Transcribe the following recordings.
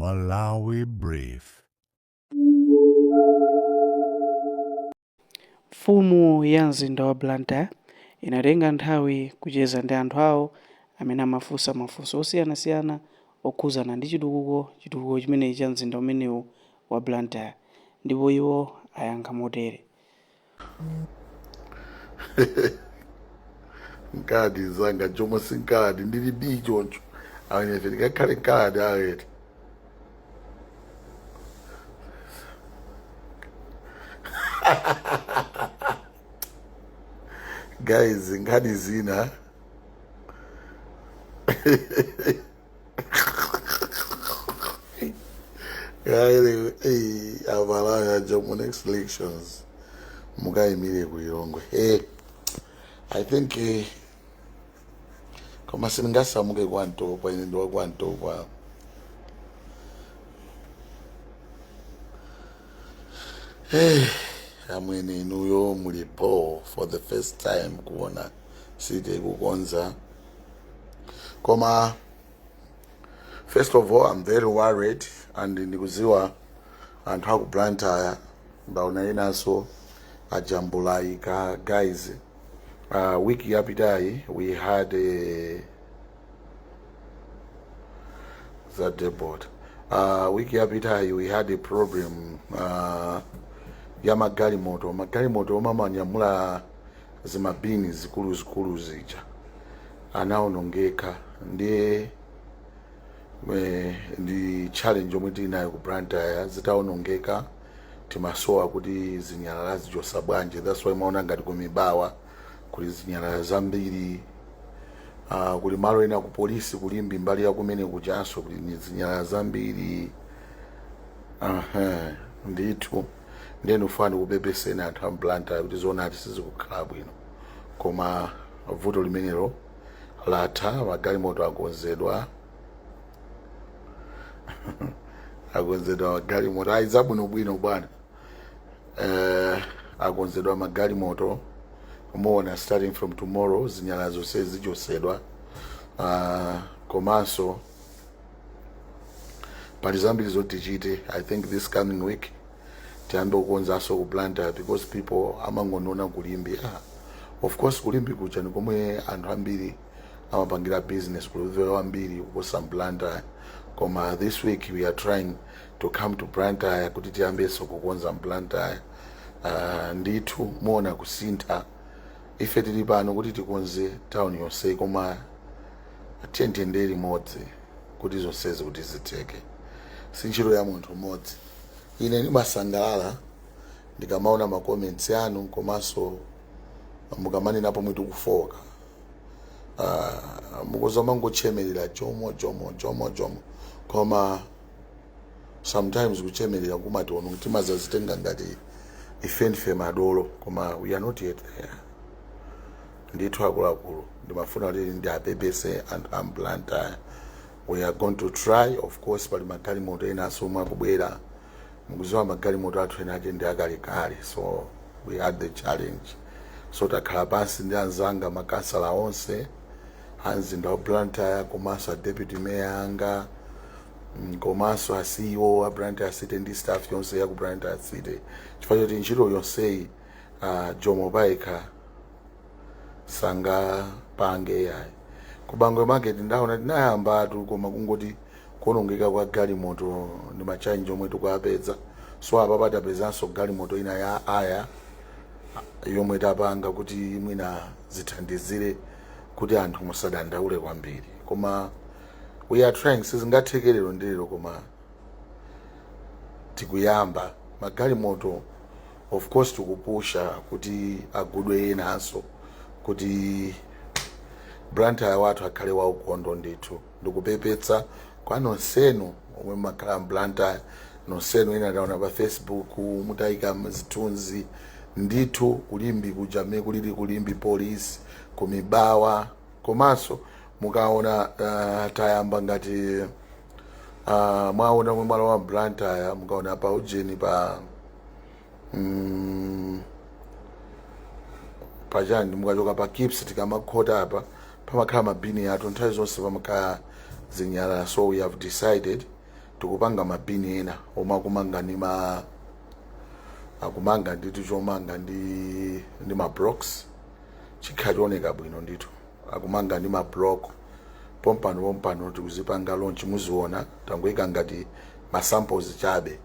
Malawi Brief. Mfumu ya mzinda wa Blantyre inatenga nthawi kucheza ndi anthu awo amene amafunsa mafunso osiyanasiyana okhuzana ndi chitukuko, chitukuko chimenechi cha mzinda umenewu wa Blantyre, ndipo iwo ayankha motere. Mkaladi zanga Jomo si mkaladi ndili bi choncho awenefe ndikakhale mkaladi awete. Guys, nkhani zina. Hey, Amalawi a Jomo, next elections mukayimire ku Lilongwe. Hey, I think koma sindingasamuke kwa Ntopwa, ine ndi wa kwa Ntopwa. Hey, amwene inuyo mulipo for the first time kuona city kukonza. Koma first of all, I'm very worried and ndikuziwa anthu aku Blantyre ndaona inanso ajambulaika. Guys, wiki yapitayi we had a za depot. Wiki yapitayi we had a problem ya magalimoto, magalimoto omwe amanyamula zimabini zikuluzikulu zija anaonongeka. Ndiye ndi challenge yomwe tili nayo ku Blantyre. Zitaonongeka timasowa kuti zinyalala zichosa bwanji. That's why maona ngati ku Mibawa kuli zinyalala zambiri, kuli malo ena ku polisi ku Limbe mbali ya kumene kujanso kuli ni zinyalala zambiri. Aha, ndithu ndiye ndikufuna ndikupepeseni anthu a Blantyre kuti zoonadi sizikukhala bwino, koma vuto limenelo latha. Magalimoto akonzedwa, akonzedwa magalimoto. Ayi, zabwinobwino bwana. Akonzedwa magalimoto. Muona starting from tomorrow zinyalala zonse zichosedwa. Komanso pali zambiri zoti tichite. I think this coming week tiyambe kukonzanso ku Blantyre because people amangonona ku Limbe. Ah, of course ku Limbe kuja ni komwe anthu ambiri amapangira business, kuli ambiri kuposa Blantyre. Koma this week we are trying to come to Blantyre kuti tiyambenso kukonza Blantyre. Ndithu muona kusintha. Ife tili pano kuti tikonze town yonse, koma tiye tiyende limodzi kuti zonsezi kuti zitheke. Si ntchito ya munthu mmodzi. Ine ndimasangalala ndikamaona ma comments anu komanso mukamanena pomwe tikufoka. Mukuza mangochemerera Jomo, Jomo, Jomo, Jomo, koma sometimes kuchemerera kumationa timazazitenga ngati ife ndife madolo, koma we are not yet there. Ndithu akuluakulu, ndimafuna kuti ndiapepese anthu a Blantyre. We are going to try. Of course pali magalimoto enanso omwe akubwera. Mukuziwa magalimoto athu ena ake ndi akalekale, so we had the challenge. So takhala pansi ndi anzanga makansala onse a mzinda wa Blantyre komanso a deputy mayor anga, komanso a CEO a Blantyre City ndi staff yonse ya ku Blantyre City, chifukwa choti ntchito yonseyi Jomo payekha sangapange yayi. Ku Bangwe Market ndaona tinayambatu, koma kungoti kuonongeka kwa galimoto ndi ma challenge omwe tikuapeza. So apa patapezanso galimoto ina ya aya yomwe tapanga kuti mwina zithandizire kuti anthu musadandaule kwambiri. Koma we are trying. Sizingatheke lero ndi lero, koma tikuyamba. Magalimoto of course tikupusha kuti agudwe enanso kuti Blantyre wathu akhale waukhondo. Ndithu ndikupepetsa kwa nonsenu omwe mumakhala m'Blantyre, nonsenu ena taona pa Facebook mutayika zithunzi. Ndithu ku Limbe kuja mmene kulili ku Limbe Police, ku Mibawa, komanso mukaona tayamba ngati mwaona mwe mwalo wa Blantyre, mukaona pa ujeni pa pachani, mukachoka pa Kips tikamakhota apa pamakhala mabini athu, nthawi zonse pamakhala zinyalala. So we have decided Tikupanga mabini ena omwe akumanga ndi ma akumanga ndithu chomanga ndi ma blocks, chikhala chooneka bwino ndithu. Akumanga ndi ma block. Pompano pompano tikuzipanga launch, muziona. Tangoyika ngati ma samples chabe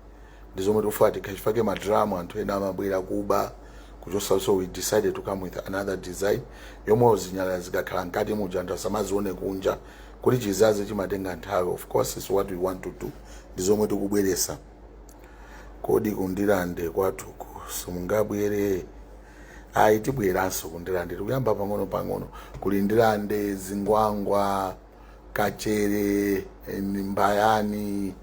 ndi zomwe tikufuna tikhachifake. Madramu anthu ena amabwera kuba kuchosa, so we decided to come with another design yomwe zinyalala zikakhala mkati muja anthu asamazione kunja. Kuti chizazi chimatenga nthawi. Of course, is what we want to do, ndi zomwe tikubweresa. Kodi kundilande kwathuku simungabwere? Ayi, tibweranso kundilande. Tikuyamba pang'ono pang'ono. Kuli Ndilande, Zingwangwa, Kachere, Mbayani,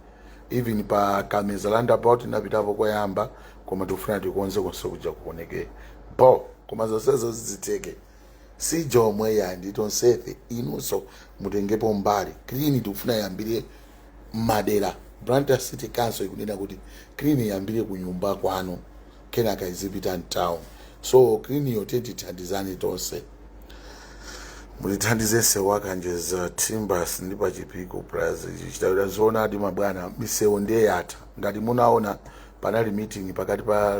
even pa Kameza roundabout inapitapo koyamba, koma tikufuna tikonze konse kuja kuoneke bo. Koma zonsezo ziziteke si jomwe yandi tonsefe, inunso mutengepo mbali. Clean tikufuna yambire madera. Blantyre City Council ikunena kuti clean yambire ku nyumba kwanu, kenaka izipita mtown. So clean yo tithandizani tonse, mutithandize. Sewakanjeza Timbers ndi pachipiko plus chitawira. Zoonadi mabwana, misewu ndiye yatha. Ngati munaona, panali meeting pakati pa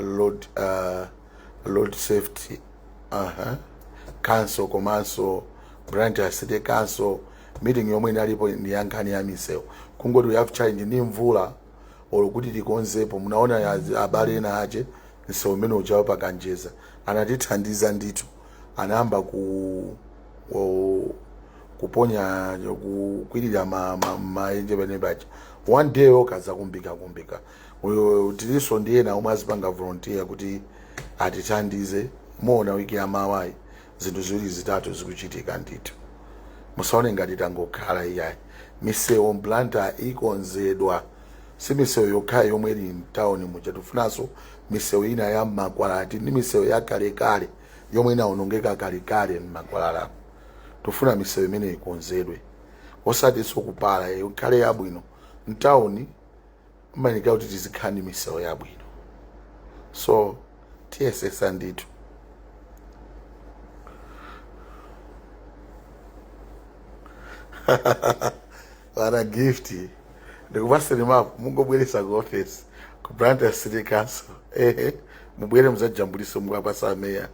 road safety council komanso Blantyre City Council. Meeting yomwe inalipo ndi ya nkhani ya misewu. Kungoti we have challenge ndi mvula olo kuti tikonzepo. Munaona abale ena ache msewu umene ujawo pakanjeza anatithandiza ndithu, anayamba kuponya kukwirira maenje pene paja. One day okaza kumbika kumbika. Uyo tilinso ndi ena omwe azipanga volunteer kuti atithandize. Muona wiki yamawayi zinthu ziwiri zitatu zikuchitika ndithu. Musaone ngati tangokhala, iyayi. Misewu Blantyre ikonzedwa. Si misewu yokhayo yomwe ili mtawuni muja, tifunanso misewu ina ya mmakwalala ndi misewu yakalekale yomwe inawonongeka kalekale mmakwalala. Tifuna misewu imene ikonzedwe, osatinso kupala, ikhale yabwino. Mtawuni imayenera kuti tizikhala ndi misewu yabwino, so tiyesesa ndithu. Vana Gift, ndikupaseni mapu, mungobweresa ku office ku Blantyre City Council. Ehe, mubwere muzajambulise, mukapasa ameya.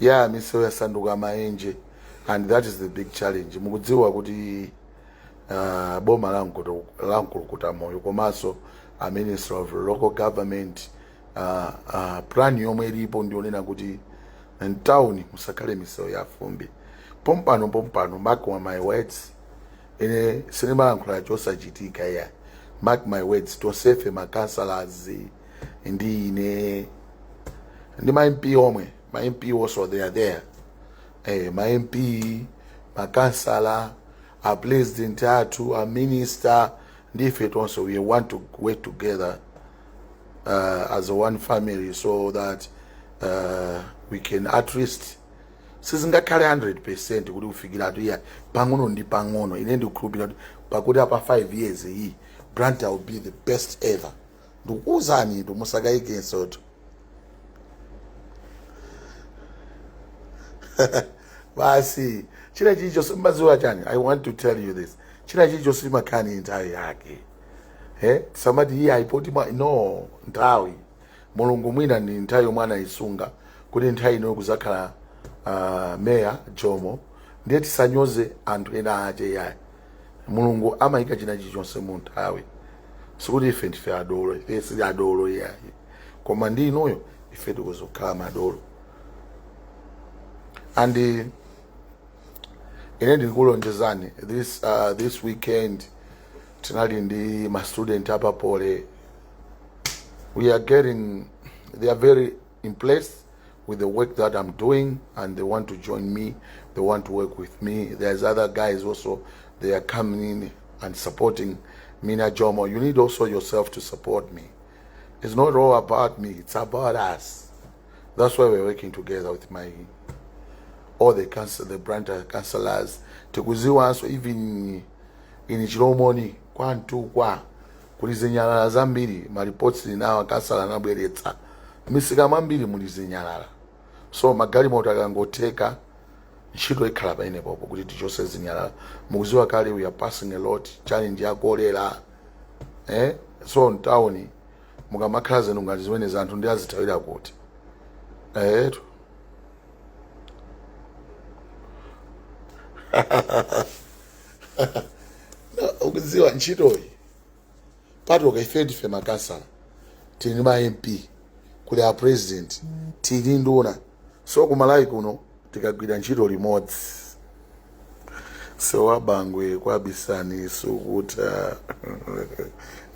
Ya, misewu yasanduka maenje and that is the big challenge. Mukudziwa kuti boma la Mkulukuta Moyo komanso a Minister of Local Government, plan yomwe ilipo ndionena kuti mtawuni musakhale misewu ya fumbi. Pompano pompano, mark my words, ine sindimalankhula chosachitika ya. Mark my words, tonsefe ma councillors ndi ine ndi ma MP omwe, ma MP also, they are there, ma MP, makansala, a president athu, a minister, ndife tonse, we want to work together as a one family so that we can at least, sizingakhale 100% kuti kufikiratu, iya, pang'ono ndi pang'ono. Ine ndikukhulupirira kuti pakuti apa 5 years iyi Blantyre will be the best ever. Ndikukuwuzani itu, musakayikenso tu. Basi, china chilichonse mmadziwa chani? I want to tell you this: china chilichonse chimakhala ndi nthawi yake. Tisamati iye ayipoti mwa no nthawi. Mulungu mwina ndi nthawi yomwe anayisunga kuti nthawi ino kuzakhala meya Jomo. Ndiye tisanyoze anthu ena ache, yayi. Mulungu amayika china chilichonse mu nthawi. Sikuti ife ndife adolo, ife sili adolo, iyayi, koma ndi inuyo ife tikuzokhala madolo. And ine ndikukulonjezani, this weekend tinali ndi ma student apa Poly. We are getting, they are very impressed with the work that I'm doing and they want to join me, they want to work with me. There's other guys also, they are coming in and supporting Mina Jomo. You need also yourself to support me. It's not all about me, it's about us. That's why we're working together with my all the council, the branch councillors. Tikuziwanso even in Chilomoni kwantukwa kuli zinyalala zambiri. Ma reports nawo akansala anabweretsa, misika mwambiri muli zinyalala. So magalimoto akangotheka Ntchito ikhala pamenepopo kuti tichose zinyalala. Mukuziwa kale, we are passing a lot, challenge ya kolera, eh? So mtawuni mukamakhala zinthu ngati zimene anthu ndi azithawira kuti etu. Ukudziwa ntchitoyi patoka, ife ndife makasala, tili ndi ma MP, kuli a president, tili nduna. So kumalawi kuno tikagwira ntchito limodzi. So wabangwe kwabisani sukuta,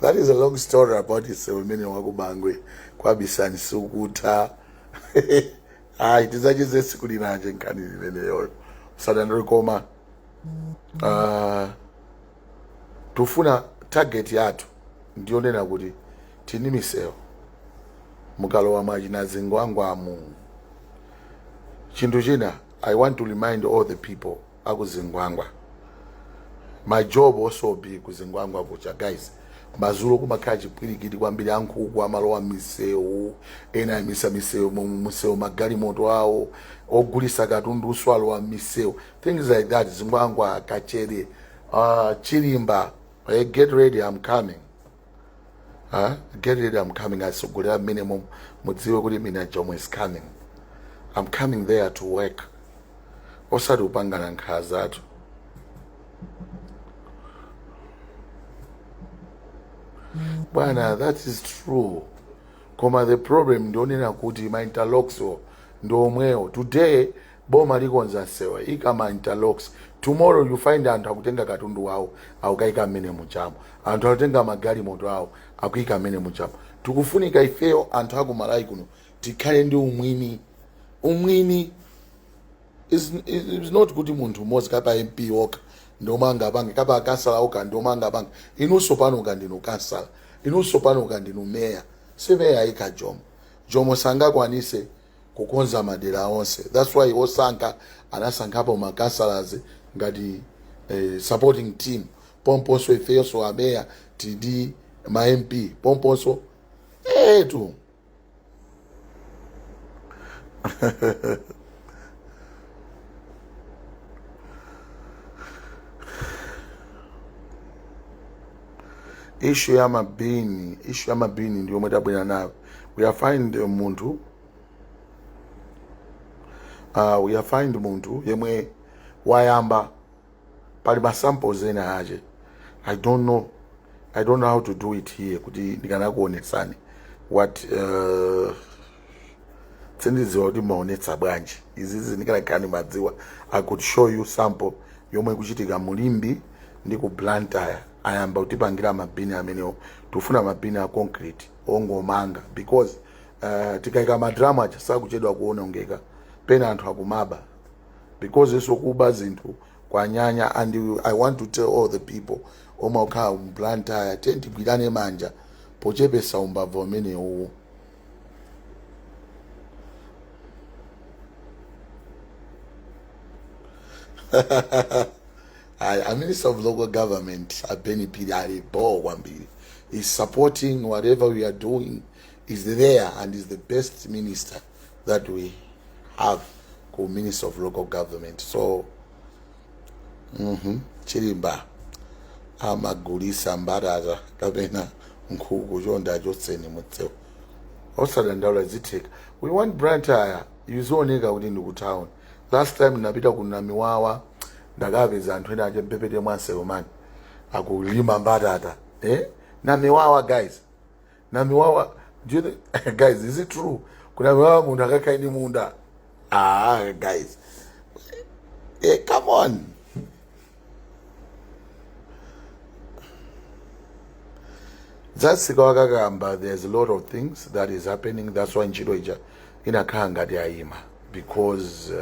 that is a long story about it. So imene wakubangwe kwabisani sukuta, ayi, tizachize tsiku linanje nkhani imeneyoyo, usadandaule. Koma tufuna target yathu ndiyonena kuti tini misewu mukalowa mwachina Zingwangwamu. Chinthu china, I want to remind all the people akuzingwangwa, my job also be kuzingwangwa kucha. Guys, madzulo kumakhala chipwirikiti kwambiri, ankhuku amalowa misewu, ena ayimisa misewu, musewu magalimoto awo, ogulisa katundu alowa misewu, things like that. Zingwangwa, Kachere, Chilimba, hey, get ready, I'm coming. Huh? Get ready, I'm coming. Asogolera mmene mudziwe kuti mina Jomo is coming. I'm coming there to work, osati kupangana nkhala zathu. Bwana, that is true, koma the problem ndionena kuti ma interlocks wo ndi omwewo. Today boma likonza nsewa, ika ma interlocks, tomorrow you find anthu akutenga katundu wawo akukayika mmene muchamo, anthu akutenga magalimoto awo akuyika mmene muchamo. Tikufunika ifeyo anthu akumalawi kuno tikhale ndi umwini. Umwini is not kuti munthu mmodzi kapa MP okha ndiomwe angapange, kapa akansala okha ndiomwe angapange. Inunso pano kandinu kansala, inunso pano kandinu meya, si meya ayikha Jomo. Jomo sangakwanise kukonza madera onse. That's why osankha anasankhapo ma councillors ngati supporting team. Pomponso ifeyonso ameya tili ma MP pomponso etu. Issue ya mabini, issue ya mabini ndi yomwe tabwera nayo. We are find munthu, we are find munthu yemwe wayamba. Pali ma samples ena ache. I don't know how to do it here kuti ndikanakuonetsani what, sindidziwa kuti maonetsa bwanji izizi. Ndikanakhala ndimadziwa, I could show you sample yomwe ikuchitika mulimbi ndi ku Blantyre. Ayamba kutipangira mabini amenewo. Tikufuna mabini a concrete ongomanga because tikayika madramu aja sakuchedwa kuonongeka, pena anthu akumaba because iso kuba zinthu kwanyanya. And I want to tell all the people omwe akukhala mu Blantyre, tiye tigwirane manja pochepesa umbava umenewu. A Minister of Local Government, a Phiri, ali bo kwambiri, is supporting whatever we are doing, is there and is the best minister that we have ku Minister of Local Government. So Chilimba amagulisa mbatata kapena nkhuku, chonde achotseni mutsewu. Osadandaula, zitheka. We want Blantyre izioneka kuti ndi ku town. Last time ndinapita ku Namiwawa, ndakapeza anthu ena ache mpepete mwansewu mani akulima mbatata, eh? Namiwawa, guys, Namiwawa. Do you think, guys, is it true kunamiwawa munthu akakhale ndi munda? Ah, guys, eh, come on. Zasika wakakamba, there's a lot of things that is happening. That's why ntchito ija inakhala ngati ayima because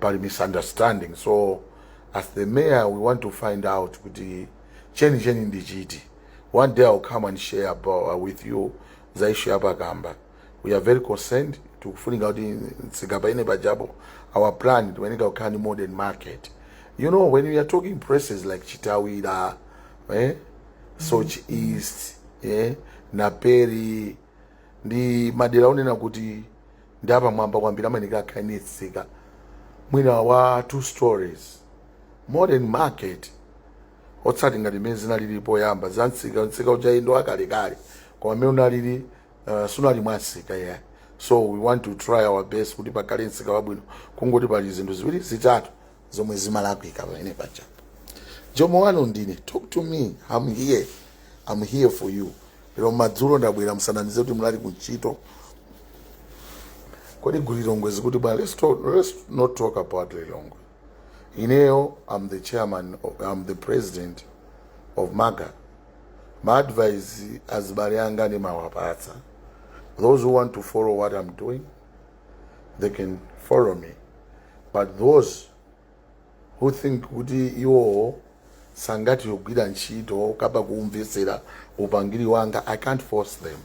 pali misunderstanding. So as the mayor, we want to find out kuti cheni cheni ndi chiti. One day I'll come and share about, with you za issue yapakamba. We are very concerned. Tikufunika kuti msika paine pajapo, our plan timayeneka kukhala ndi modern market. You know, when we are talking places like Chitawira, eh? Soche East, eh? Naperi, ndi madera onena kuti ndi apamwamba kwambiri, amayeneka akhale ndi msika. Mwina wa two stories, modern market, otsati ngati mmene zinalili poyamba za msika. Msika uja ndo akalekale, koma mmene unalili sunali mwa msika, yeah. So we want to try our best kuti pakhale msika wabwino. Kungoti pali zinthu ziwiri zitatu zomwe zimalakwika pamene paja. Jomo wanu ndine. Talk to me, I'm here, I'm here for you. Lero madzulo ndabwera, musanamize kuti munali kuntchito. Kodi Lilongwe zikuti bwana? Let's not talk about Lilongwe. Ineyo I'm the chairman, I'm the president of MALGA. Ma advice azibale anga ndimawapatsa. Those who want to follow what I'm doing, they can follow me, but those who think kuti iwowo sangati kugwira ntchito kapa kumvetsera upangiri wanga, I can't force them,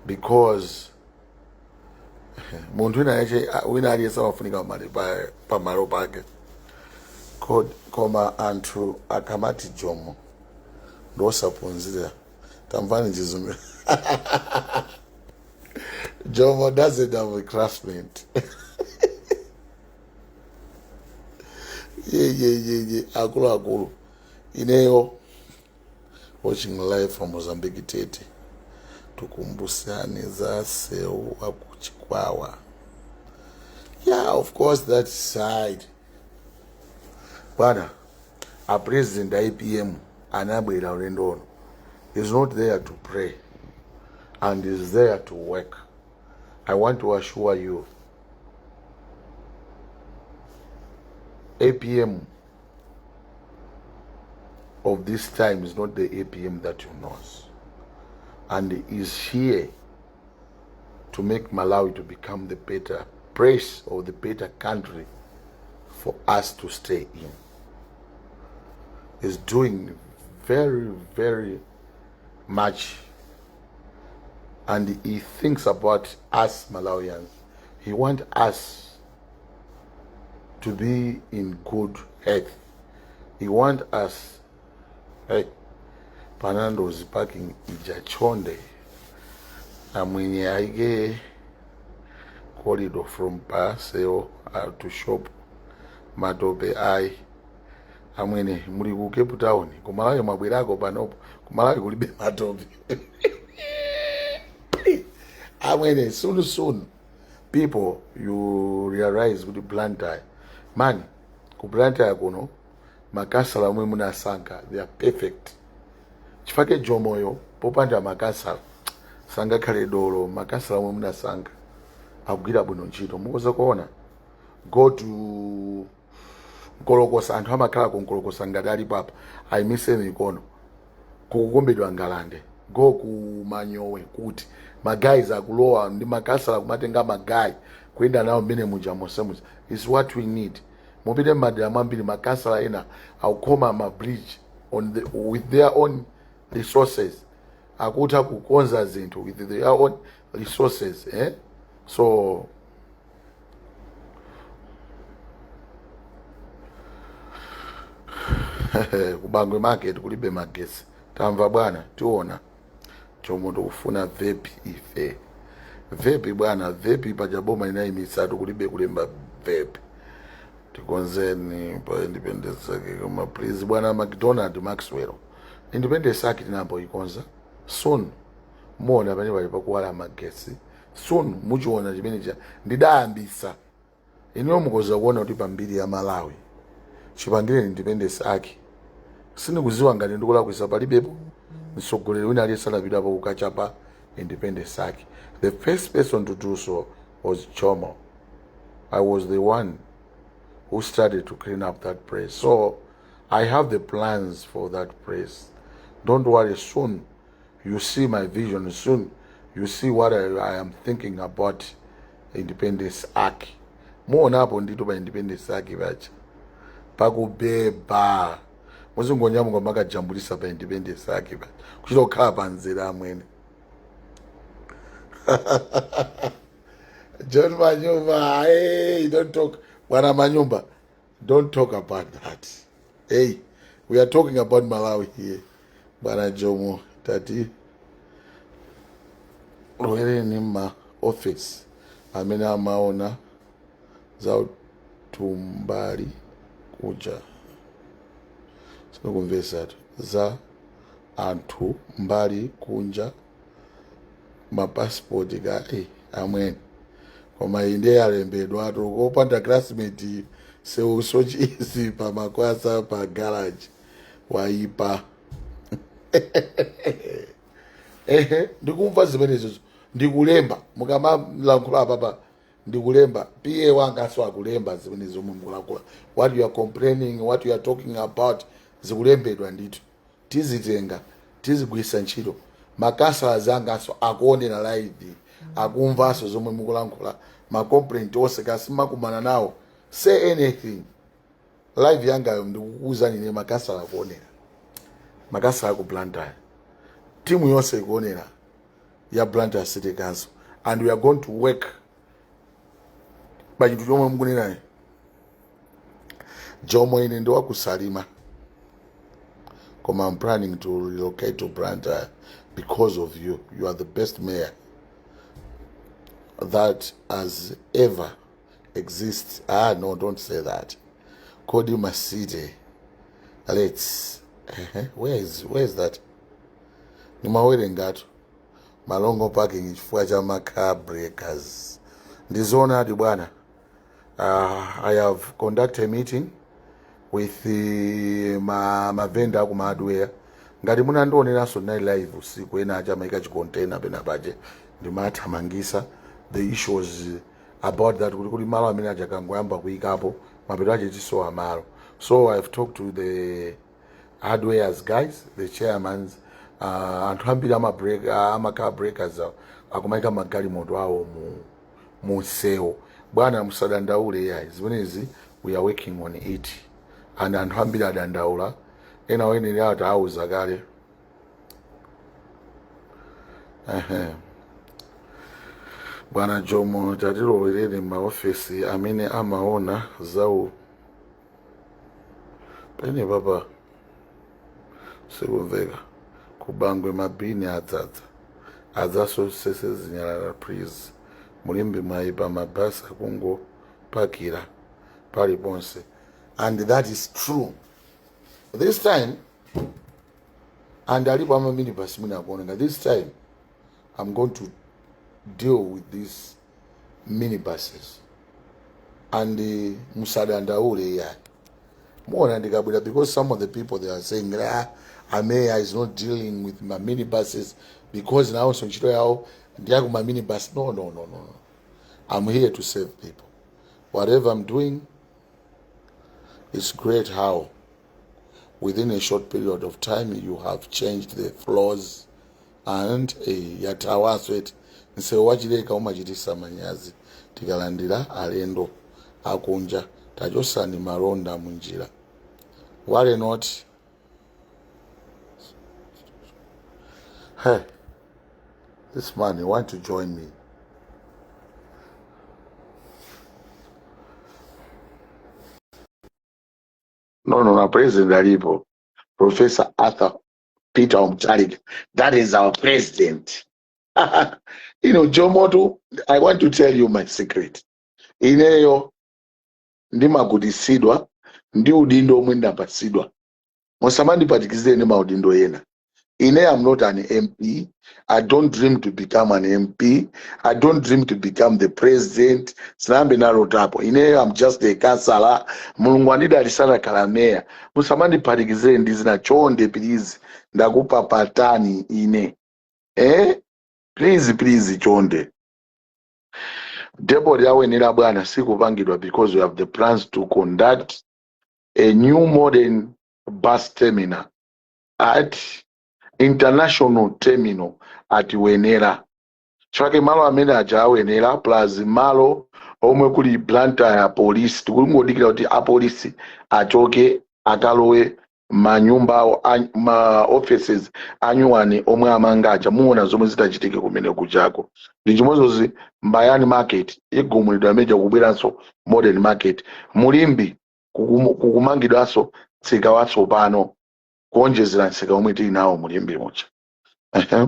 because munthu wina yache wina aliyense amafunika pamalo pake. Koma anthu akamati Jomo ndosaphunzira, tamvani chizungu. Jomo doesn't have a craftsman. Ye ye ye ye, akulu akulu, ineyo watching live from Mozambique, Tete. Tukumbusane za seu wa kuchikwawa. Yeah, of course, that side, bwana. A president APM anabwera ulendo uno is not there to pray and is there to work. I want to assure you, APM of this time is not the APM that you know and is here to make Malawi to become the better place or the better country for us to stay in. Is doing very, very much and he thinks about us Malawians. He wants us to be in good health. He wants us, hey, Panando's parking ija chonde amwenye aike corridor from paseo to shop, matope ayi. Amwene, muli ku Cape Town, kumalawi mwabwerako panopo. Kumalawi kulibe matope, amwene. Soon, soon, people, you realize kuti Blantyre, man, ku Blantyre kuno makasala omwe munasankha, they are perfect. Chifake Jomoyo popanda makasala sangakhale dolo. Makasala omwe munasankha akugwira bwino ntchito. Mukoza kuona, go to Nkolokosa, anthu amakhala ku Nkolokosa ngati alipo apa ayimise mikono. Kukukumbidwa ngalande, go ku Manyowe, kuti ma guys akulowa ndi makasala kumatenga ma guy kuyenda nawo mmene muja monsemuja is what we need. Mupite mmadera mwambiri, makasala ena akukhoma ma bridge with their own resources, akutha kukonza zinthu with their own resources, eh? So Kubangwe market kulibe magesi, tamva bwana, tiona. Chomwe tikufuna vepi ife, vepi bwana, vepi paja boma inayimisatu, kulibe kulemba vepi. Tikonzeni pa Independence Arch koma please, bwana McDonald Maxwell. Independence Arch tinamboikonza. Soon muona pamene pali pakuwala magesi. Soon muchiona chimene cha ndidayambisa inuyo. Mukoza kuona kuti pambiri ya Malawi chipangire Independence Arch, sindikuziwa ngati ndikulakwisa, palibepo mtsogoleri wina aliyense anapitapo kukachapa Independence Arch. The first person to do so was Jomo. I was the one who started to clean up that place, so I have the plans for that place. Don't worry, soon you see my vision. Soon you see what I am thinking about Independence Arch. Muonapo ndito pa Independence Arch pacha pakubeba, muzingonyamuka makajambulisa pa Independence Arch pacha, kuchita kukhala panzira, amwene. John Manyumba, hey, don't talk. Bwana Manyumba, don't talk about that. Hey, we are talking about Malawi here. Bwana Jomo, tati lowereni ma office amene amaona za Tumbali kuja sinokumvesatu za anthu mbali kunja mapasipoti ka amwene, koma iyi ndiye yalembedwa atu kopanda classmate seusochisi pa makwasa pa garage waipa. Ehe, ndikumva zimenezo, ndikulemba. Mukamalankhula apapa ndikulemba, PA wanga so akulemba zimenezo mukulankhula. What you are complaining, what you are talking about, zikulembedwa ndithu. Tizitenga, tizigwisa ntchito. Makasala angaso akuonera live, akumvanso zomwe mukulankhula. Macomplaint onse kasimakumana nawo, say anything. Live yangayo ndikukuwuzani ine, makasala akuonera, makasala ku Blantyre, timu yonse ikuonera ya Blantyre City Council, and we are going to work pa chinthu chomwe mukunenayo. Jomo, ine ndi wakusalima, koma I'm planning to relocate to Blantyre because of you. You are the best mayor that has ever exist. Ah, no, don't say that. Kodi Masite let's where is that? Nimawerengatu malongo parking chifukwa cha ma car breakers. Ndizoonadi bwana. I have conducted a meeting with mavenda aku hardware. Ngati munandioneranso ndinali live usiku, ena acha amaika chicontainer pena pache, ndimathamangisa. The issue was about that kuti malo amene aja kangoyamba kuyikapo, mapeto ache tisowa malo. So I've talked to the hardwares guys, the chairmans. Anthu ambiri ama break, ama car breakers awo akumayika magalimoto awo mu msewu. Bwana, musadandaule yayi, zimenezi we are working on it, and anthu ambiri adandaula, ena oyenera ati auza kale. Ehe. Bwana Jomo, tatilowerere maofesi amene amaona zawu pene papa sikumveka. Kubangwe mabini adzadza adzasosese zinyalala, please. Mulimbi mwayipa, mabasi akungopakira paliponse, and that is true this time. And alipo amaminibus mwina akuoneka. This time I'm going to deal with these minibuses, and musadandaule yayi, muona ndikabwera, because some of the people, they are saying, "Ah, ameya is not dealing with ma minibuses because nawonso ntchito yawo ndiyakuma minibus." No, no, no, no, no. I'm here to save people. Whatever I'm doing, it's great how within a short period of time you have changed the floors and yathawaso eti. Msewu wachileka umachitisa manyazi tikalandira alendo akunja. Tachosani malonda munjira. Worry not. Hey, this man, he want to join me. No, na president alipo, Professor Arthur Peter Mutharika. That is our president. Jomoto, I want to tell you my secret. Ineyo ndimakutisidwa ndi udindo omwe ndapatsidwa. Musamandiphatikizire ndi maudindo ena. Ine am not an MP. I don't dream to become an MP. I don't dream to become the president. Sinambe nalotapo. Ine am just a councillor. Mulungu andidalitsana khala meya. Musamandiphatikizire ndi zina chonde, please. Ndakupapatani ine, eh? Please, please, chonde. Depot yawenera bwana sikupangidwa because we have the plans to conduct a new modern bus terminal at international terminal at Wenera. Chake malo amene aja awenera plus malo omwe kuli Blantyre Police, tikungodikira kuti apolisi achoke akalowe manyumba awo, ma offices anyuwani omwe amanga aja. Muona zomwe zitachitike kumene kuchako. Ndi chimodzimodzi Mbayani Market igumulidwa meja, kubweranso modern market. Mulimbi kukumangidwanso msika watsopano kuonjezera msika omwe tili nawo mulimbi muja. Ehe.